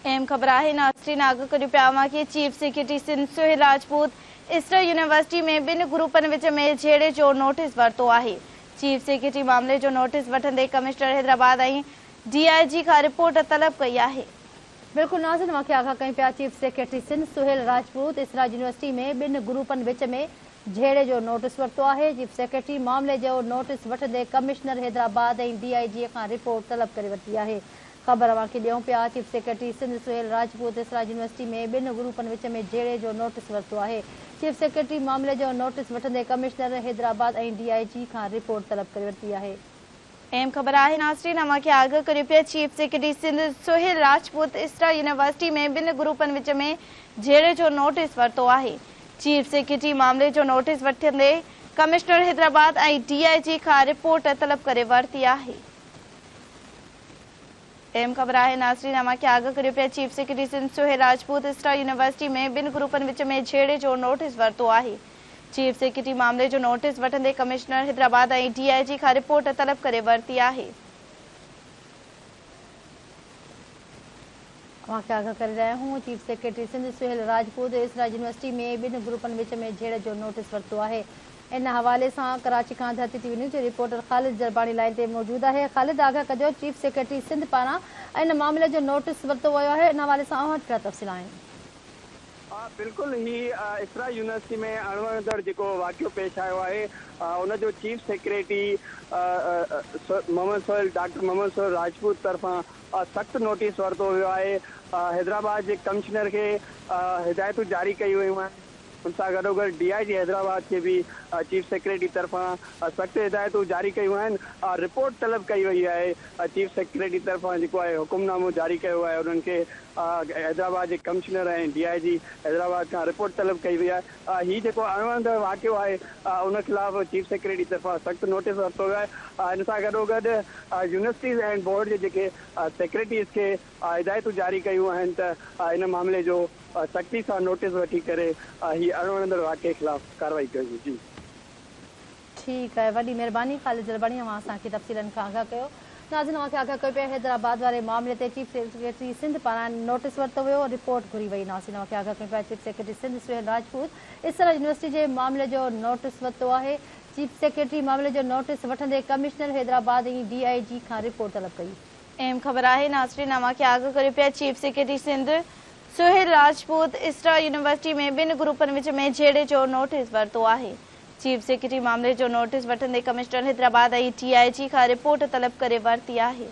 اهم خبر آهي ناظرين آگاهه ڪريون پيا اوهان کي chief secretary Sindh Sohail Rajput ISRA university ۾ ٻن گروپن وچ ۾ جهيڙي جو نوٽيس ورتو آهي چيف سيڪريٽري معاملي جو نوٽيس وٺندي ڪمشنر حيدرآباد ۽ ڊي I جي کان رپورٽ طلب ڪئي آهي. بلڪل ناظرين اوهان کي آگاهه ڪيون پيا chief secretary Sindh Sohail Rajput ISRA university ۾ ٻن گروپن وچ ۾ جهيڙي جو نوٽيس ورتو آهي چيف سيڪريٽري معاملي جو نوٽيس وٺندي ڪمشنر حيدرآباد ۽ ڊي I جي کان رپورٽ طلب ڪري ورتي آهي خبر اوهان کي ڏيون پيا، chief secretary Sindh Sohail Rajput ISRA university ۾ ٻن گروپن وچ ۾ جهيڙي جو نوٽيس ورتو آهي. چيف سيڪريٽري معاملي جو نوٽيس وٺندي ڪمشنر حيدرآباد ۽ ڊي I جي کان رپورٽ طلب ڪري ورتي آهي. اهم خبر آهي ناظرين اوهان کي آگاهه ڪريون پيا chief secretary Sindh Sohail Rajput ISRA university ۾ ٻن گروپن وچ ۾ جهيڙي جو نوٽيس ورتو آهي. چيف سيڪريٽري معاملي جو نوٽيس وٺندي ڪمشنر حيدرآباد ۽ ڊي I جي کان رپورٽ طلب ڪري ورتي آهي. اهم خبر آهي ناظرين اوهان کي آگاهه ڪريون پيا chief secretary Sindh Sohail Rajput ISRA university ۾ ٻن گروپن وچ ۾ جهيڙي جو نوٽيس ورتو آهي چيف سيڪريٽري معاملي جو نوٽيس وٺندي ڪمشنر حيدرآباد ۽ ڊي I جي کان رپورٽ طلب ڪري ورتي آهي. اوهان کي آگاهه ڪري رهيا آهيون chief secretary Sindh Sohail Rajput ISRA university ۾ ٻن گروپن وچ ۾ جهيڙي جو نوٽيس ورتو آهي ان حوالي سان ڪراچي کان ڌرتي ٽي وي نيوز جو رپورٽر خالد جرباڻي لائين تي موجود آهي خالد آگاهه ڪجو چيف سيڪريٽري سنڌ پاران ان معاملي جو نوٽيس ورتو ويو آهي ان حوالي سان اوهان وٽ ڪهڙا تفصيل آهن. ها بلڪل هي اسرا يونيورسٽي ۾ اڻوڻندڙ جيڪو واقعو پيش آيو آهي ان جو chief secretary Muhammad Sohail doctor Muhammad Sohail Rajput طرفان سخت نوٽيس ورتو ويو آهي حيدرآباد جي ڪمشنر کي هدايتون جاري ڪيون ويون آهن. ان سان گڏوگڏ ڊي I جي حيدرآباد کي به چيف سيڪريٽري طرفان سخت هدايتون جاري ڪيون آهن، رپورٽ طلب ڪئي وئي آهي، چيف سيڪريٽري طرفان جيڪو آهي حڪم نامو جاري ڪيو آهي انهن کي حيدرآباد جي ڪمشنر ۽ ڊي I جي حيدرآباد کان رپورٽ طلب ڪئي وئي آهي، هي جيڪو اڻوڻندڙ واقعو آهي ان خلاف چيف سيڪريٽري طرفان سخت نوٽيس ورتو ويو آهي، ان سان گڏوگڏ يونيورسٽيز اينڊ بورڊ جي جيڪي سيڪريٽريز کي هدايتون جاري ڪيون آهن ته ان معاملي جو سختي سان نوٽيس وٺي ڪري هي اڻوڻندڙ واقعي خلاف ڪارروائي ڪئي وڃي جي. ٺيڪ آهي وڏي مهرباني خالد جلباڻي اوهان اسان کي تفصيلن کان آگاهه ڪيو. ناظرين اوهان کي آگاهه ڪيو پيا حيدرآباد واري معاملي تي چيف سيڪريٽري سنڌ پاران نوٽيس ورتو ويو رپورٽ گهري وئي ناظرين اوهان کي آگاهه ڪيون پيا chief secretary Sindh Sohail Rajput ISRA university جي معاملي جو نوٽيس ورتو آهي چيف سيڪريٽري معاملي جو نوٽيس وٺندي ڪمشنر حيدرآباد ۽ ڊي I جي کان رپورٽ طلب ڪئي. اهم خبر آهي ناظرين اوهان کي آگاهه ڪريون پيا chief secretary Sindh Sohail Rajput ISRA university ۾ ٻن گروپن وچ ۾ جهيڙي جو نوٽيس ورتو آهي. چيف سيڪريٽري معاملي جو نوٽيس وٺندي ڪمشنر حيدرآباد ۽ ڊي I جي کان رپورٽ طلب ڪري ورتي آهي.